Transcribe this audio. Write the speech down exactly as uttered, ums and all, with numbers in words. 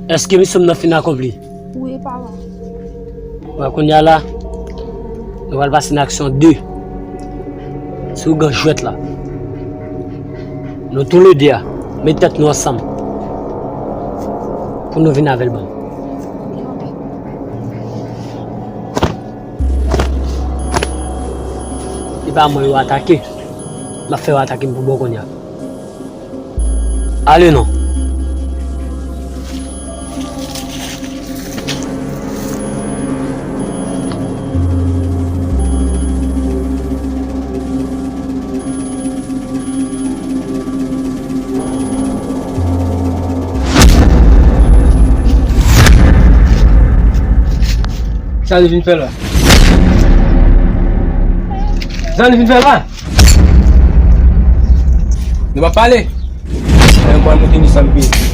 Èske misyon m nan fin akonpli? Wi, papa. Bon, kounye a la, nou pral pase nan aksyon de sou ougan jwèt la. Nou toulede a, met tèt nou ansanm pou nou vin avè l ban m. Se pa mwen yo atake. M ap fè yo atake m pou bon kounye a. Ale non. Sa li vin fè la? Sa li vin fè la? Nou pa pale. Mwen mwen monte ni sa m peye.